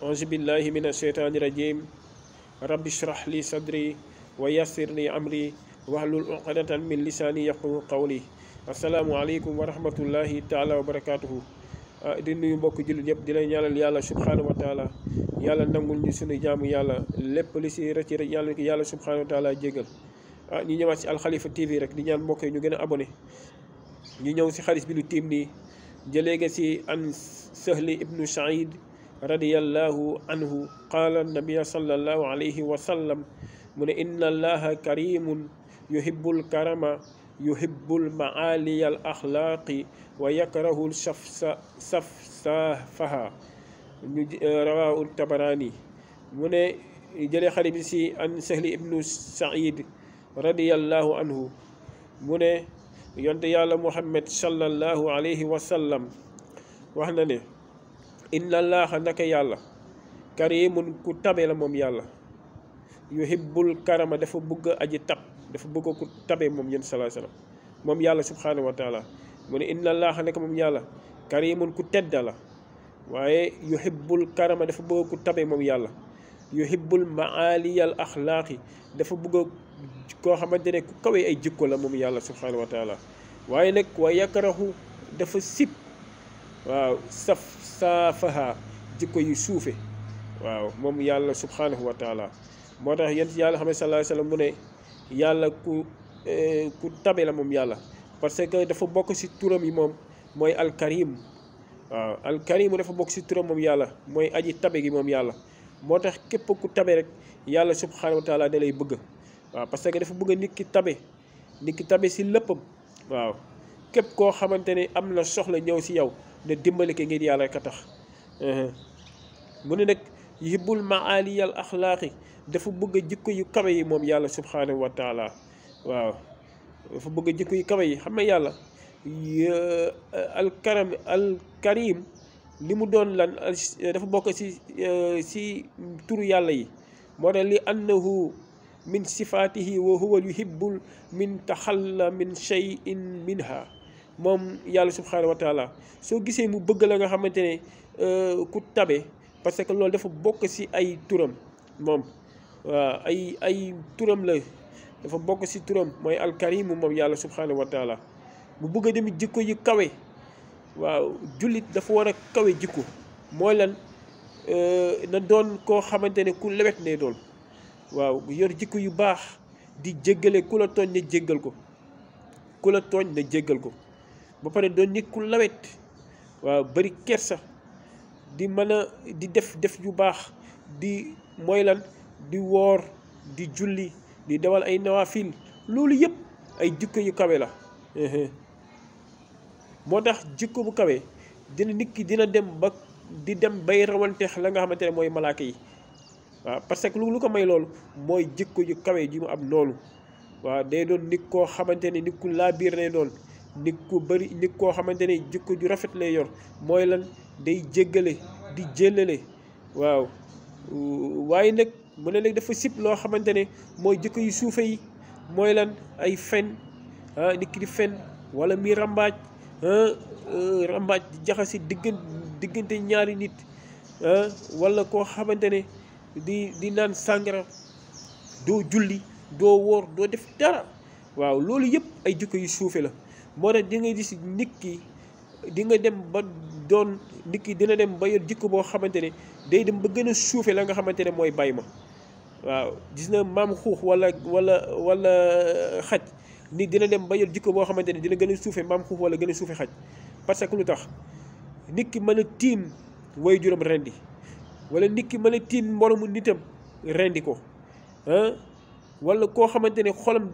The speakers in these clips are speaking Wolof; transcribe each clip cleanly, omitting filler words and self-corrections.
auzu billahi min asheytaani rajim rabbi shrah li sadri wa yassir li amri wahlul uqdatan min lisaani yafqahu qawli. asalaamualeykum wa rahmatullahi taala wa barakaatuhu. di nuyu mbokk jullit yëpp di lay ñaanal yàlla subhaanahu wa taala yàlla nangul ñu sunu jaamu yàlla lépp li si rëcc rek yàlla ko yàlla subhaanahu wa taala jégal. ñu ñëwaat si alxalifa tv rek di ñaan mbokk yi ñu gën a abonné. ñu ñëw si xadis bi lu tiim nii jëlee nga si an sahli ibnu said radiyallahu anhu qaala nabia sallallahu alayhi wa sallam mu ne inna allaha karimun yuhibbul karama yuhibbul maaliya al axlaaqi wa yakrahul safsafaha ñu rawaahu tabarani. mu ne jëlee xarit bi si an sahli ibnu said radiyallahu anhu mu ne yonte yàlla muhammad sallallahu alayhi wa sallam wax na ne inna allaha naka yàlla karimun ku tabe la moom yàlla yuhibbul karama dafa bëgg aji tab dafa bëgg ku tabe moom yéen sallallahu alayhi wa sallam moom yàlla subhanahu wa taala mu ne inna allaha naka moom yàlla karimun ku tedda la waaye yuhibbul karama dafa bëgg ku tabe moom yàlla yuhibbul maaliyal axlaaqi dafa bëgg koo xamante ne ku kawee ay jikko la moom yàlla subhanahu wa taala waaye nag wa yakrahu dafa sib waaw saafaha jikko yu suufe waaw moom yàlla subhanahu wa taala. moo tax yéen yàlla xam ne sallallahu alayhi wa sallam mu ne yàlla ku tabe la moom yàlla parce que dafa bokk si turam yi moom mooy alkarim. waaw alkarim dafa bokk si turam moom yàlla mooy aji tabe gi moom yàlla. moo tax képp ku tabe rek yàlla subhanahu wa taala da lay bëgg. waaw parce que dafa bëgg nit ki tabe si léppam. waaw képp koo xamante ne am na soxla ñëw si yow ne dimbali ko ngir yàlla ka tax. mu ne nag yuhibbul maaliyal axlaaqi dafa bëgg jikko yu kawe yi moom yàlla subhanahu wa taala. waaw dafa bëgg jikko yu kawe yi xam nga yàlla alkarim li mu doon lan dafa bokk si turu yàlla yi. moo tax li annahu min sifaatihi wa huwa yuhibbul min taxalla min shay'in minha moom yàlla subhanahu wa taala soo gisee mu bëgg la nga xamante ne ku tabe parce que loolu dafa bokk si ay turam moom. waaw ay turam la dafa bokk si turam mooy alkarimu moom yàlla subhanahu wa taala. mu bëgg a dem jikko yu kawe. waaw jullit dafa war a kawe jikko mooy lan na doon koo xamante ne ku lewet ne doon. waaw yor jikko yu baax di jéggale ku la tooñ na jéggal ko ku la tooñ na jéggal ko ba pare doon nit ku lawet. waaw bari kersa di mën a di def yu baax di mooy lan di woor di julli di dawal ay nawaafil loolu yëpp ay jikko yu kawe la. moo tax jikko bu kawe dina nit ki dina dem ba di dem bay rawanteex la nga xamante ne mooy malaaka yi. waaw parce que lu ko may loolu mooy jikko yu kawe ji mu am noonu. waaw day doon nit koo xamante ne nit ku laabiir lay doon nit ku bëri nit koo xamante ne jikko ju rafet lay yor mooy lan day jéggale di jéllale. waaw waaye nag mu ne léegi dafa sib loo xamante ne mooy jikko yu suufe yi mooy lan ay fen nit ki di fen wala mi rambaaj rambaaj di jaxasi diggante ñaari nit wala koo xamante ne di naan sàngara doo julli doo wóor doo def dara. waaw loolu yëpp ay jikko yu suufe la. moo tax di nga gis nit ki di nga dem ba doon nit ki dina dem ba yor jikko boo xamante ne day dem ba gën a suufe la nga xamante ne mooy bay ma. waaw gis na maam xuux wala xaj nit dina dem ba yor jikko boo xamante ne dina gën a suufe maam xuux wala gën a suufe xaj. parce que lu tax nit ki mën a tiim way juróom rendi wala nit ki mën a tiim moromu nitam rendi ko wala koo xamante ne xolam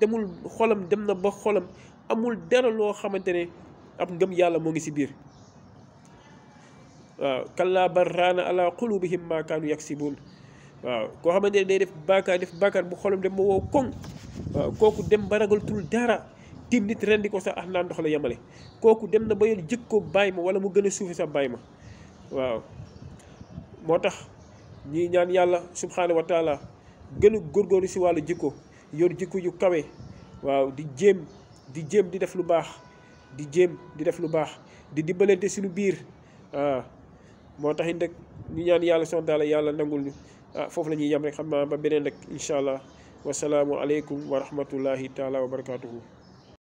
dem na ba xolam amul dara loo xamante ne ab ngëm yàlla moo ngi si biir. waaw kallaa bal raana ala qulubihim maa kaanu yaksibuun. waaw koo xamante ne day def bàkkaar bu xolam dem ba woo koŋ. waaw kooku dem ba ragaltul dara tiim nit rendi ko sax naan ndox la yemale kooku dem na ba yor jikko bàyyi ma wala mu gën a suufi sax bàyyi ma. waaw moo tax ñi ñaan yàlla subhanahu wa taala gën a góorgóorlu si wàllu jikko yor jikko yu kawe. waaw di jéem di def lu baax di jéem di def lu baax di dimbalante suñu biir. waaw moo tax it nag ñu ñaan yàlla subhaanahu wa taala yàlla nangul ñu foofu la ñuy yem rek xam naa ba beneen rek incha allah wasalaamu aleykum wa rahmatullahi taala wa barakatuhu